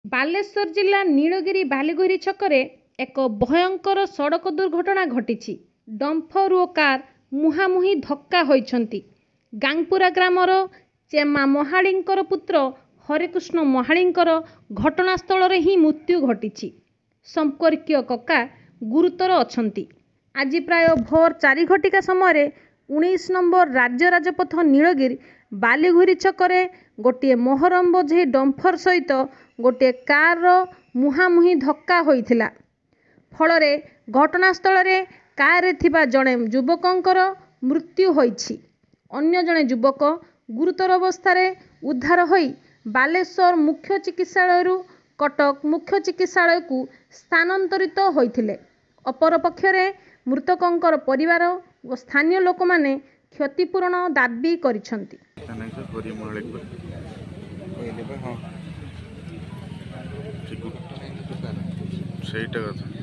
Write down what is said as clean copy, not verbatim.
ବାଲେଶ୍ୱର ଜିଲ୍ଲା ନୀଳଗିରି ବାଲିଘୋରି ଛକରେ ଏକ ଭୟଙ୍କର ସଡ଼କ ଦୁର୍ଘଟଣା ଘଟିଛି। ଡମ୍ଫର ଓ କାର୍ ମୁହାଁମୁହିଁ ଧକ୍କା ହୋଇଛନ୍ତି। ଗାଙ୍ଗପୁରା ଗ୍ରାମର ଚେମା ମହାଳିଙ୍କର ପୁତ୍ର ହରେକୃଷ୍ଣ ମହାଳିଙ୍କର ଘଟଣାସ୍ଥଳରେ ହିଁ ମୃତ୍ୟୁ ଘଟିଛି। ସମ୍ପର୍କୀୟ କକା ଗୁରୁତର ଅଛନ୍ତି। ଆଜି ପ୍ରାୟ ଭୋର 4 ଘଟିକା ସମୟରେ 19 ନମ୍ବର ରାଜ୍ୟ ରାଜପଥ ନୀଳଗିରି ବାଲିଘୋରି ଛକରେ ଗୋଟିଏ ମହରମ ବୋଝେଇ ଡମ୍ଫର ସହିତ ଗୋଟିଏ କାର୍ର ମୁହାଁମୁହିଁ ଧକ୍କା ହୋଇଥିଲା। ଫଳରେ ଘଟଣାସ୍ଥଳରେ କାର୍ରେ ଥିବା ଜଣେ ଯୁବକଙ୍କର ମୃତ୍ୟୁ ହୋଇଛି। ଅନ୍ୟ ଜଣେ ଯୁବକ ଗୁରୁତର ଅବସ୍ଥାରେ ଉଦ୍ଧାର ହୋଇ ବାଲେଶ୍ୱର ମୁଖ୍ୟ ଚିକିତ୍ସାଳୟରୁ କଟକ ମୁଖ୍ୟ ଚିକିତ୍ସାଳୟକୁ ସ୍ଥାନାନ୍ତରିତ ହୋଇଥିଲେ। ଅପରପକ୍ଷରେ ମୃତକଙ୍କର ପରିବାର ଓ ସ୍ଥାନୀୟ ଲୋକମାନେ କ୍ଷତିପୂରଣ ଦାବି କରିଛନ୍ତି। ତା ନାଁ ହରି ମହାଳିକ କହିଲେ ବା ହଁ। ସେଇଟା କଥା।